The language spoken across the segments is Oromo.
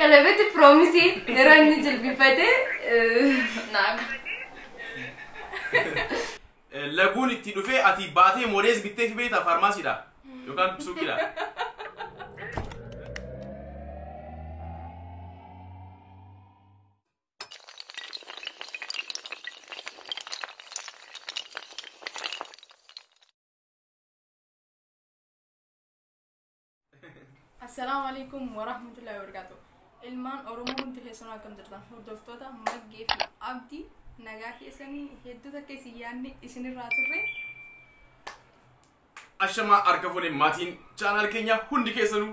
Qalabati promise yeroo inni jilbifate naaga. Laguun itti dhufee ati baatee moodees bittee fi beektaa faarmaasiidha yookaan suuqiidha. Assalaamu alaikum warahmatullahi wabarakatuh. Ilmaan Oromoo hundi keessanuu akkam jirtan? Hordoftoota Maggee fi Abdii, nagaa keessanii? Hedduu takka isin yaadne isinirraa turre. Ashamaa, harka fuune maatiin channel keenya hundi keessanuu.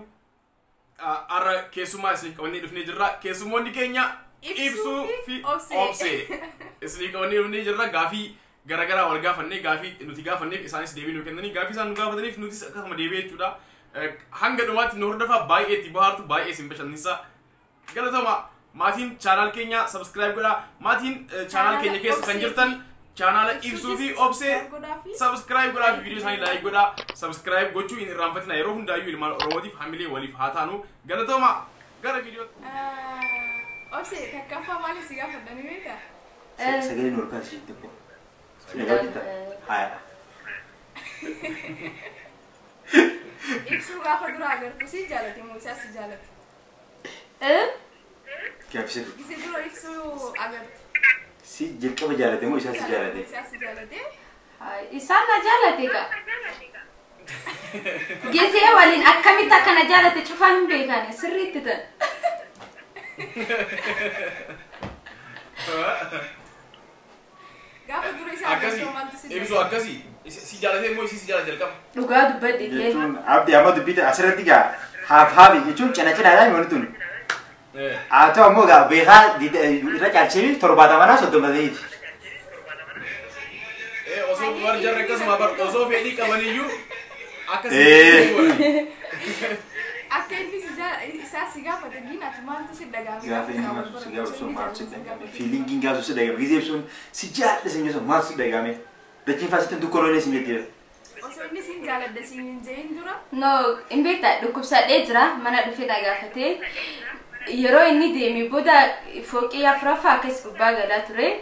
Har'a keessummaa isin qabannee dhufnee jirra. Keessummoonni keenya Ibsuu fi Obsee. Obsee. Isin qabannee dhufnee jirra. Gaafii garaagaraa wal gaafannee, gaafii nuti gaafanneef isaanis deebii nu kennanii, gaafii isaan nu gaafataniif nutis akkasuma deebii jechuudha. Hanga dhumaatti nu hordofaa, baay'ee itti bohaartu, baay'ee isin bashannansiisa. Galatoma. Maatiin channel keenya subscribe godhaa. Maatiin channel keenya keessa kan jirtan channel Ibsuu fi Obsee subscribe godhaa fi viidiyoo isaanii like godhaa. Subscribe gochuu hin irraanfatina. Yeroo hundaayyuu ilmaan Oromootiif hamilee waliif haa taanu. Galatoma, gara viidiyoo. Obsee, takkaffaa maaliif si gaafadhanii beektaa? Sagaleen ol kaasii xiqqoo. Si nagaa hojjetaa? Haaya. Ibsuu gaafa dura agartu si jaalate moo isaa si jaalate? Gaaffii. Gisee dura ibsuu agartu. Si jalqaba jaalate moo isaa si jaalate? Isaa si jaalate? Isaan na jaalate ka. Gisee waliin akkamitti akka na jaalate cufaa hin beekani sirriitti tan. Gaafa dura isaa Akkasii agartu maaltu si Ibsuu akkasii si jaalatee immoo isii si jaalate jalqaba? Dhugaa dubbadhe kee. Jechuun Abdii amma dubbii asirratti gaa haaf haafi jechuun cina cinaadhaan wanti tun. Haa ta'u ammoo gaa beekaa irra caalchee 70 30 ta'eeti. Osoo warri jarri akkasuma bar osoo fedhii qabaniyyuu akkasii. Akka inni isaa si gaafate giin ati maaltu si dhagahame? Gaafa inni maaltu si gaafatu sun maaltu si dhagahame? Feelingiin gaafa si dhagahame. Gizee ibsuun si jaalladha sin jedhu maaltu si dhagahame? Dachiin faasitti dukkanoolee sin jettee. Osoo inni sin jaaladha sin hin jehin dura. No, hin beektaa, dhukkubsadhee jira, mana dhufee na gaafatee, yeroo inni deeme booda fooqii afuraffaa akkas gubbaa galaa ture.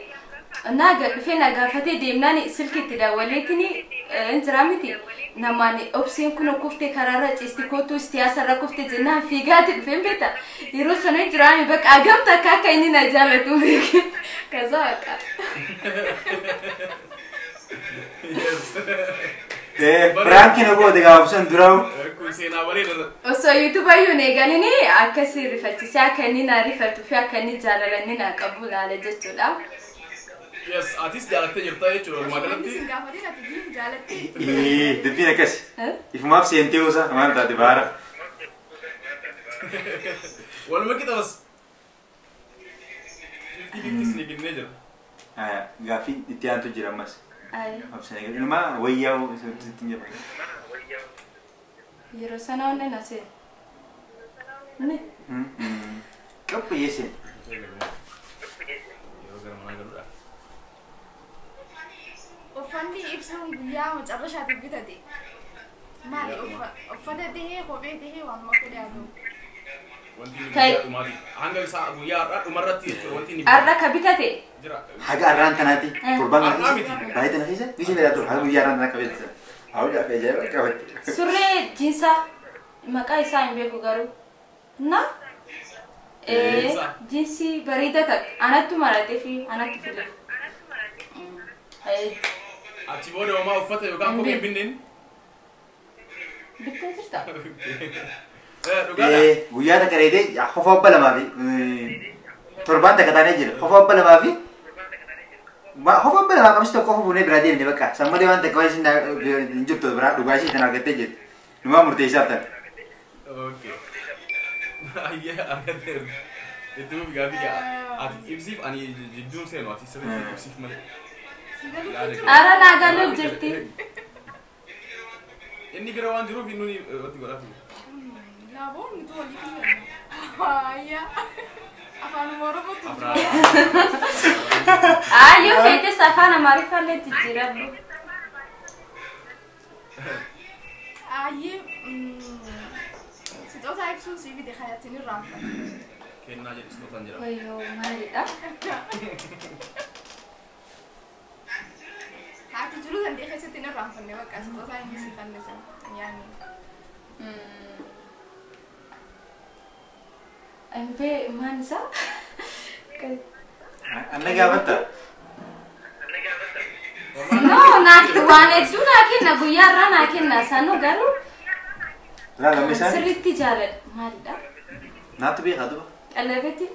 Naa gad dhufee na gaafatee deemnaan silki itti daawwaleetini hin jira miti. Namaan Obseen kun kuftee karaarra ciisti, kootuu siyaasarra kufte jennaan fiigaati dhufee, hin beektaa. Yeroo sana hin jiraame bakka agamta akka akka inni na jaalatu beeke. Kaza baqa. Prankiin goote gaafa sun duraa'u. Kun seenaa bareeda. Osoo yuutuubayyuu hin eegalini akkasii rifachiisee akka inni na rifatuu fi akka inni jaalala inni na qabu laala jechuudha. Yes, atis jaalattee jirta jechuudha walumaa Osoo inni galatti. sin gaafatin ati giin jaalattee. Dubbiin akkas. Ifumaaf seentee osa waan taate baara. Waluma qixa bas. 50-50 isinii kennee jira. Gaaffii itti aantu jira ammas. Ay, Obseen ilmaa wayyaa sitti hin jedhamu. Yeroo sana onnee na seene. Ni. Qopheessee seen. Yeroo gara manaa galuudha. Uffanni ibsuun guyyaa macarrashaatiif bitate. Maali uffata tahee, kophee tahee, waanuma fedhe haa ta'u. Wanti inni guyyaa dhumaatiif hanga isaa guyyaa har'aa dhumarratti jechuudha wanti inni Har'a ka bitate. jira. Haga arraan tanaatti torban kana Har'aa keessa miti. baay'ee tana keessa biyya biraa ture haga guyyaa arraan tanaa qabeessa. Haa, gaaffii ajaa'iba qabatte. Surree jiinsaa maqaa isaa hin beeku garuu. Na? Jiinsaa. Jiinsii bareeda takka anattu maratee fi anatti file. Achi booda homaa uffata yookaan kophee hin binneen. Bittee jirta? Dhugaadha. Guyyaa takka dheedee qofa obba lamaa fi torbaan takka taanee jira. Qofa obba lamaa fi qofa obba lamaa qabsi tokko qofa fuunee biraa deemne bakka. Sammalee waan takka waan isin hin jirtu biraa dhugaa ishee tan argattee jirti. Numaa murteessaaf tan. Okay. Ayyee, argatteerti. Itti fufi gaaffii gaa. Ati ibsiif, ani jidduun seenu, ati sirriitti ibsiif malee. Si galuutti Yaada jira. kee. Ara naa galuuf jirti. Inni bira waan jiruuf inni wanti godhaatu. Laaboon nuti walii kiyyanna. Ayyaa. Afaanuma Oromootti Afraa. Aa, yoo feetes afaan Amaariffaallee jijjiiradhu. Ayyee, sixootaa ibsuun sii fide kayatiin irraanfate. Kennaa jedhu istootaan jedhama. Wayyoo maalidha? Haati jiru dandee keessatti hin irraanfanne bakka istootaa inni si fannisan nyaanni. Ambee maan isaa? Anna gaafatta? No, naa waan hedduu naa kenna guyyaa irraa naa kenna sanuu garuu Laa lammi isaan sirriitti jaaladha. Maalidha? naattu beekaa duba. Qalabati.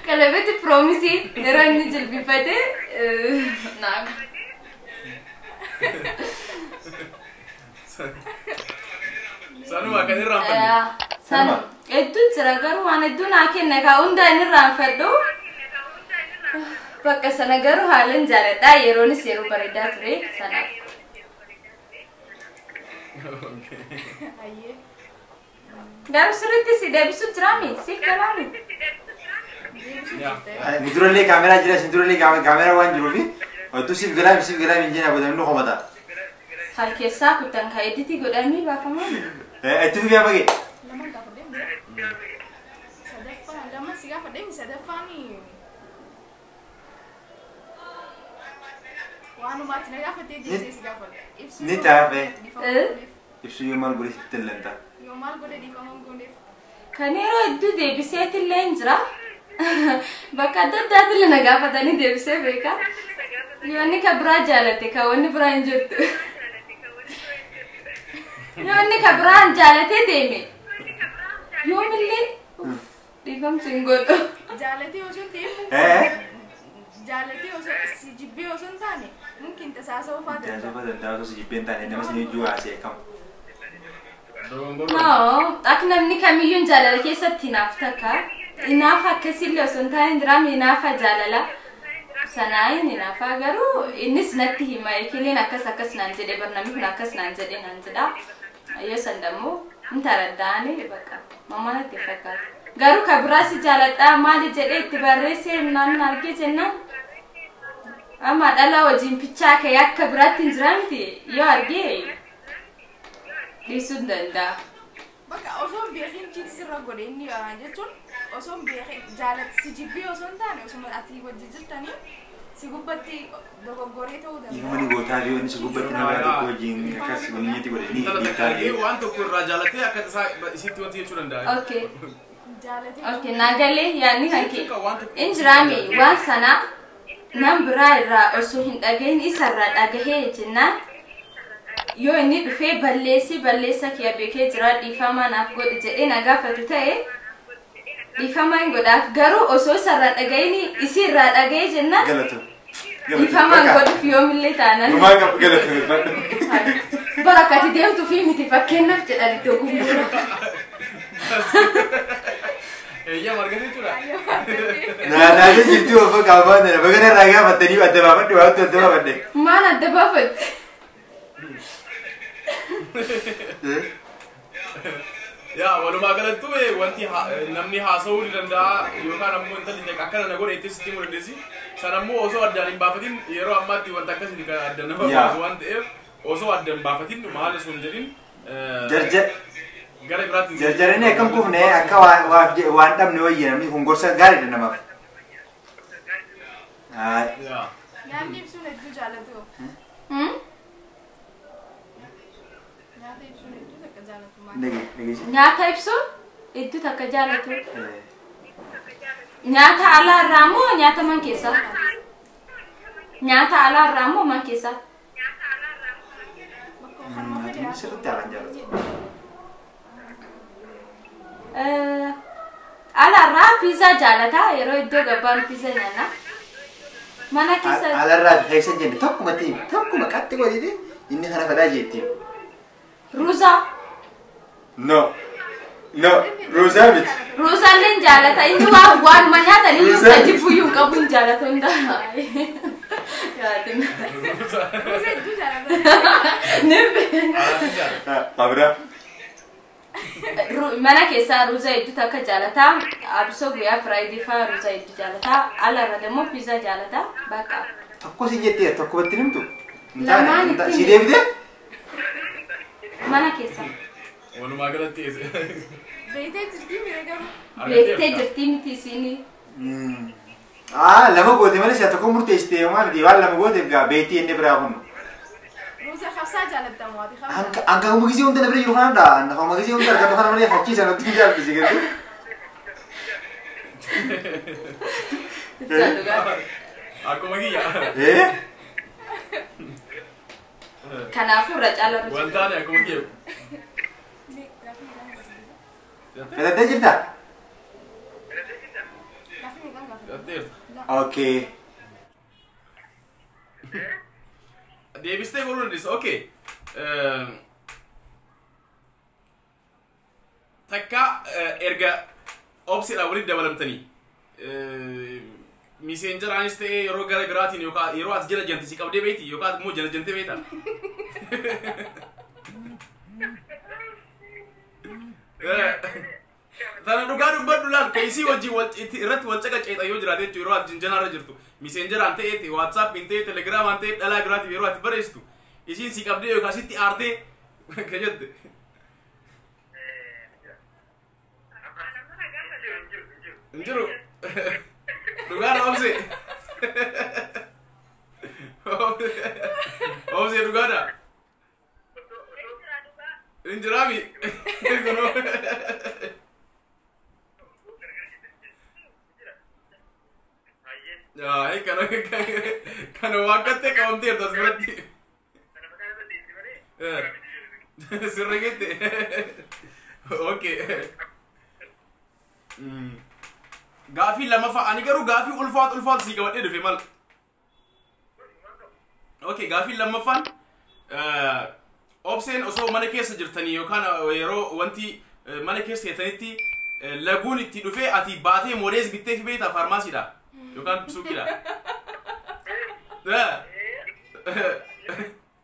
Qalabati promise yeroo inni jilbifate naa Sanuma kan irraanfanne. San hedduu jira garuu waan hedduu naa kenna kaa hunda inni irraanfadhu. Bakka sana garuu haalan jaaladha yeroonis yeroo bareedaa ture sanaaf. Ayyee. Garuu sirriitti si deebisu jiraami siif galaami. Deebisuu Yaa. jirte. Nu durallee kaameraa jira isin durallee kaameraa waan jiruufi otuu siif galaami siif galaami hin jennaa booda nu komata. Har keessaa kutan ka editi godhamii baafamaa. Itti fufii amma ga'e. Lama gaafadhee miti. Sadaffaa lama si gaafadhee miti sadaffaan waanumaatti na gaafattee jettee si gaafadhe. Ibsuu Ni taafe. dhiifama gooneef. Ibsu yoo maal godhe sitti lanta. Yoo maal godhe dhiifama gooneef. Kan yeroo hedduu deebiseetillee hin jira. Bakka adda addaatillee na gaafatanii deebisee beeka. Yoo inni ka biraa jaalate ka wanni biraa hin jirtu. Yoo inni ka biraa hin jaalatee deeme yoomillee dhiifamsi hin godhu. Jaalatee osoo hin ta'in Eh? jaalatee osoo si jibbee osoo hin taane mumkin tasaasa'uu fa'aa danda'a. Taasisa danda'a osoo si jibbeen taane nama si juu haasee akkam. Dogongoroo. No, akka namni kamiyyuu hin jaalala keessatti hinaaf takka. Hinaafa akkasillee osoo hin taane jiraam hinaafa jaalala. Sanaayin hinaafa garuu innis natti hima ekileen akkas akkas naan jedhe bar namni kun akkas naan jedhe naan jedha. Yoo san dammoo hin taradda'ani bakka mamma natti fakkaata. Garuu ka biraas jaaladhaa maali jedhee itti barreessee namni argee jennaan amma dhala wajjin pichaa ka'ee akka biraatti hin jira miti yoo argee dhiisuu hin danda'a. Bakka osoo hin beekin chiiti sirra godhe inni jechuun osoo hin beekin jaalatti si jibbee osoo hin taane osoo ati wajji jirtanii si gubbatti dogoggoree ta'uu Dhiifama ni danda'a. gootaa fi wanni si gubbatti nama tokko wajjin akkas gunyatti godhe ni Intala takka dhiittaa argee waan tokko irraa jaalatee akka tasaa isitti wanti jechuu danda'a. Okay. Jaalatee Okay, nagalee yaadni kan kee. Waan tokko Injiraami waan sana nam biraa irraa osoo hin dhagahin isarraa dhagahee jennaan yoo inni dhufee balleessi balleessa kiyya beekee jira dhiifama naaf godhi jedhee na gaafatu ta'e dhiifama hin godhaaf garuu osoo isarraa dhagahin isirraa dhagahee jennaan Galatu. dhiifama hin godhuuf yoomillee taanan. Gumaa qabu galatu. Bara akkati deemtuu fi miti fakkeenyaaf jedhan iddoo gumbuura. Eeyyama argatee jechuudha. Naannoo jirtu obbo Qaamaan dha. Baga irraa gaafattanii adda baafadhe waantu adda baafadhe. Maal adda baafatte? Yaa walumaa galattuu wanti namni haasa'uu ni danda'a yookaan ammoo intalli takka akkana na godhe itti sitti himuu dandeessi. Sana ammoo osoo addaan hin baafatin yeroo ammaatti wanta akkasii kan adda nama Yaa. baasu waan ta'eef osoo addaan hin baafatin maal osoo hin jedhin Jarjar gara biraatti. jarjaranii akkam kufne akka waan dhabne wayya namni kun gorsa gaariidha namaaf. Yaa. Nyaanni ibsuun hedduu jaalatu. Hmm? Nyaata ibsuun hedduu takka jaalatu maal? Dhage dhageessi. Nyaata ibsuun hedduu takka jaalatu. Nyaata alaa irraa moo nyaata man keessaa? Nyaata alaa irraa moo man keessaa? Bakka kanuma fedhe Nyaatni sirriitti haalaan jaalatu. Alaa irraa piizaa jaalata yeroo iddoo gabbaan piizaa nyaanna. Mana keessa Alarraa fi keessa hin jenne tokkuma ta'e tokkuma qaxxi godhite inni kana fedhaa jetti. Ruuzaa. No. No. Ruuzaa miti. Ruuzaallee hin jaalata inni waa waanuma nyaatan iyyuu Ruuzaa. kan jibbuyyuu hin qabu hin jaalatu hunda. Yaatin. Ruuza hedduu jaalata. Ni beekna. Abira. Mana keessaa ruuza hedduu takka jaalata. Abisoo guyyaa firaayidii fa'aa ruuza hedduu jaalata. Ala irra immoo piizaa jaalata. Bakka. Tokko si jettee tokkumatti himtu. Hin Lamaan taane. itti Si deebitee? Mana keessaa. Walumaa galatti Beektee jirtii mire garuu. Beektee jirtii miti isiin. Ah, lama goote malee si'a tokko murteessitee homaa miti waan lama gooteef gaa beektii inni biraa kun. Ruusa qabsaa jaalattamu ati qabsaa. Anka kuma gisee hunda na bira jiru kanadha. Anka kuma gisee hunda argatu kana malee fakkii sana nutti hin jaallatisi garuu. Ibsaa dhugaa. Akkuma kiyya. Eh? Kanaafuu irra caalaa ruusa. Wantaane akkuma kiyya. Filattee jirta? Gaaffii meeqaan gaafata? Filatteerta. Okay. Deebistee godhuu dandeessa. Okay. Takka erga obsiidhaan walitti dabalamtanii miseenjaraanis ta'ee yeroo gara biraatiin yookaan yeroo ati jala jante si qabdee beekti yookaan immoo jala jantee beekta. Tana dhugaa dubbadhu laal ka isii wajjin irratti wal caqaceexa yoo jiraate jechuudha yeroo ati jinjanaarra jirtu miseenjaraan ta'ee waatsaappiin ta'ee telegiraamaan ta'ee dhalaa biraatiif yeroo ati barreessitu isiin si qabdee yookaan sitti aartee ka jette. Hin jiru. Dhugaadha obse. Obse dhugaadha. Hin jiraami. Kunoo. Ay, kana waaqattee qabamteerta as biratti. Sirri jette. Okay. Gaafii lamaffaa ani garuu gaafii ulfaatu ulfaatu sii qabadhee dhufe mal. Okay, gaafii lammaffaan obseen osoo mana keessa jirtanii yookaan yeroo wanti mana keessa jirtanitti laguun itti dhufee ati baatee modees bittee fi beektaa faarmaasiidha yookaan suuqiidha.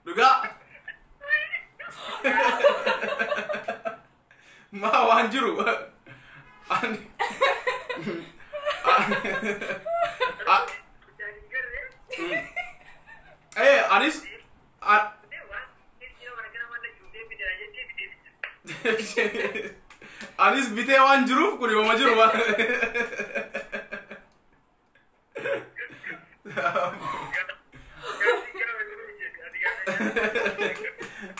Dhugaa. Maa waan jiru. Anis anis bitee waan jiruuf kun yooma jiru waan.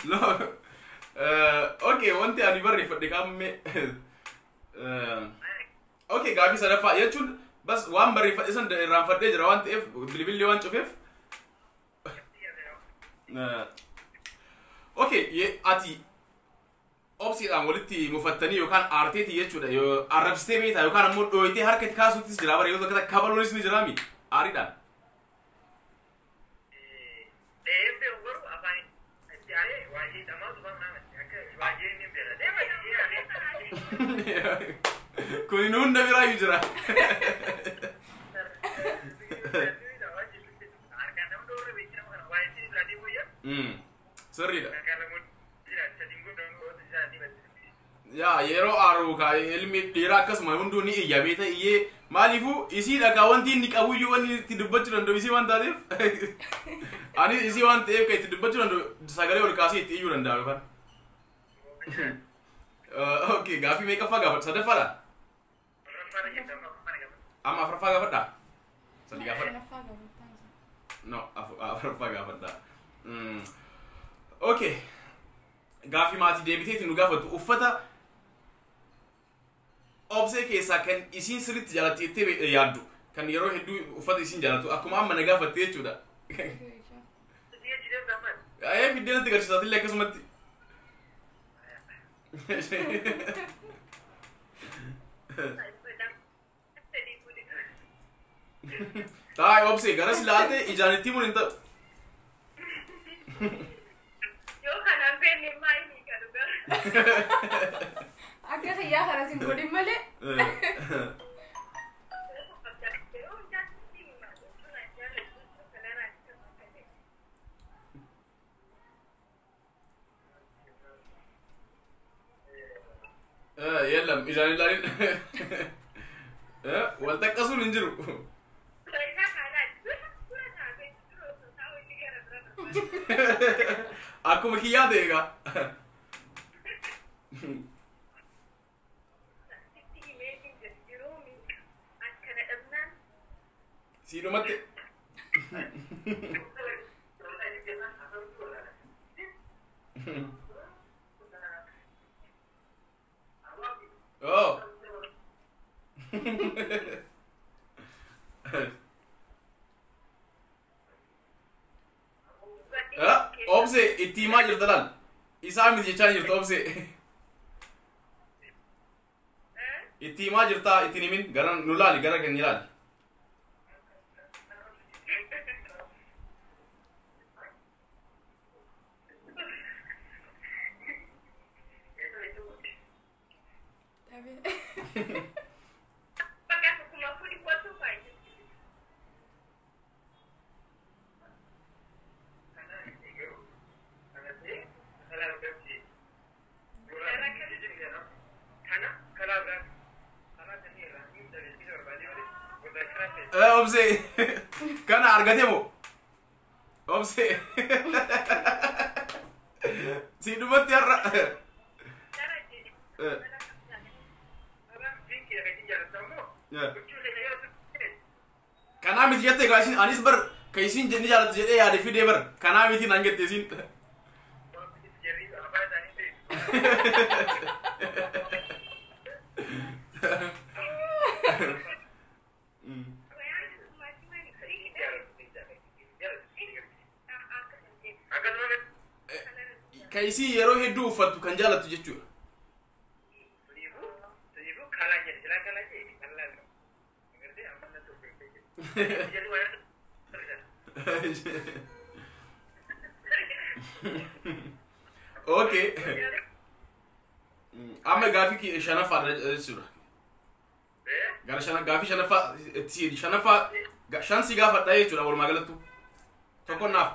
No. Okay, wanti ani barreeffadhe qaamme. Okay, gaafii sadaffaa jechuun bas waan barreeffadhe san irraanfadhee jira waan ta'eef bilbilli waan cufeef. Okay, ati obsiidhaan walitti mufattanii yookaan aarteetii jechuudha yoo arrabsitee beektaa yookaan ammoo dhooyitee harka itti kaasuuttis jira bara yoo tokko kabaluunis ni jiraami aariidhaan. Kun hunda biraayyuu jira. Sirriidha. Yaa yeroo aaru kaa ilmi dhiiraa akkasuma hunduu ni iyya beekta iyyee maaliifuu isii dhagaa wanti inni qabuyyuu wanni itti dubbachuu danda'u isii waan taateef ani isii waan ta'eef kan itti dubbachuu danda'u sagalee ol kaasee itti iyyuu danda'a yookaan. Okay, gaafii meeqaffaa gaafadhu? Sadaffaadha? Amma afuraffaa gaafadhaa? Sadii gaafadha? No, afuraffaa gaafadhaa. Okay. Gaafii maatii deebiteetti nu gaafattu uffata obsee keessaa kan isiin sirriitti jaalatti jettee yaaddu kan yeroo hedduu uffata isiin jaallattu akkuma amma na gaafatte jechuudha. Ee fiddeenatti agarsiisaatillee akkasumatti. Taa'e obsee garas ilaalte ijaan itti himuun hin ta'u. Akka xiyyaa kanas hin godhin malee. Yelam ijaan ilaalin wal taqqasuun hin jiru. Akkuma kiyyaa ta'e egaa. Si dhumatti. Oh. Obse itti himaa jirta laal. Isaa miti jechaa jirta obse. Itti himaa jirta ittiin himin gara nu laali gara keenya ilaali. Obse kana argate moo? Obse si dhumatti har'a. Kanaa miti jettee egaa isin anis bar kan isin ni jaallattu jedhee yaade fidee bar kanaa miti naan jette isin. Kan isin yeroo hedduu uffattu kan jaallattu jechuudha. Okay. Amma gaafii shanaffaa jechuudha. Gara shana gaafii shanaffaa shanaffaa shan si gaafadha jechuudha walumaa galattu. Tokko naaf.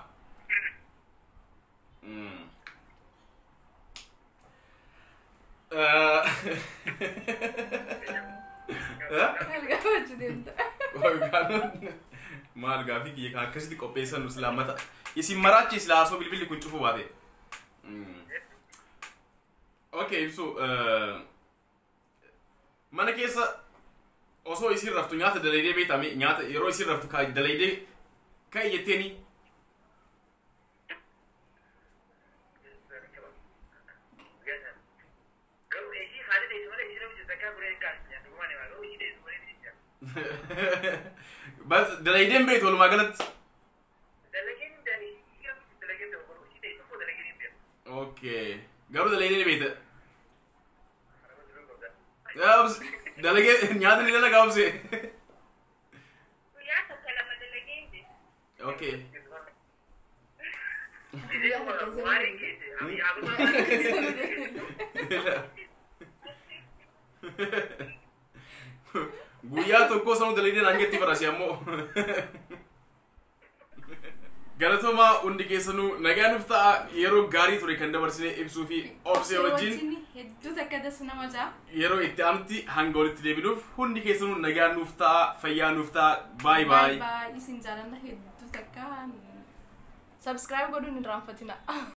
Maal gaafii kiyya kan akkasitti qopheessan nu silaa mata isin maraachi silaa osoo bilbilli kun cufuu baate. Okay ibsu mana keessa osoo isin raftu nyaata dalaydee beekame nyaata yeroo isin raftu ka dalaydee ka'i jetteeni. Bas dalaydeen beektu walumaa galatti. Okay. Garuu dalaydeen beekta. Dalagee nyaata ni dalagaa obse. Okay. Guyyaa tokko sanuu dalaydeen hangetti barasi ammoo. Galatoomaa hundi keessanuu nagaa nuuf ta'a yeroo gaarii ture kan dabarsine ibsuu fi obsee wajjin hedduu takka das nama jaa. Yeroo itti aanutti hanga walitti deebinuuf hundi keessanuu nagaa nuuf ta'a fayyaa nuuf ta'a baay baay. Isin jaalanna hedduu takka subscribe godhuun hin irraanfatina.